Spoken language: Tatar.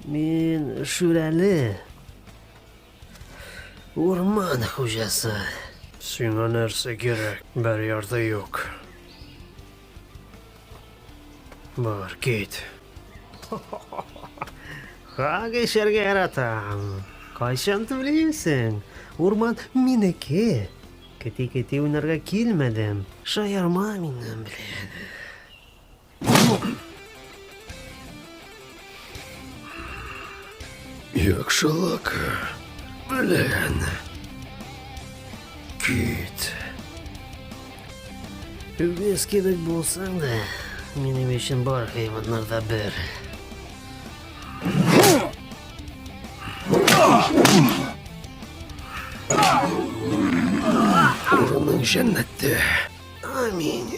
Мин Шүрәле. Урман хуҗасы. Сиңа нәрсә кирәк? Бер ярты юк. Бар, кит. Хак эчәргә яратам. Кайчан түлисең? Урман минеке. Кети-кети уйнарга килмәдем. Шаярма минем белән. Яхшылык белән кит. Үгез кебек булсаң да, минем өчен бар хайваннар да бер. Урының җәннәттә. Аминь.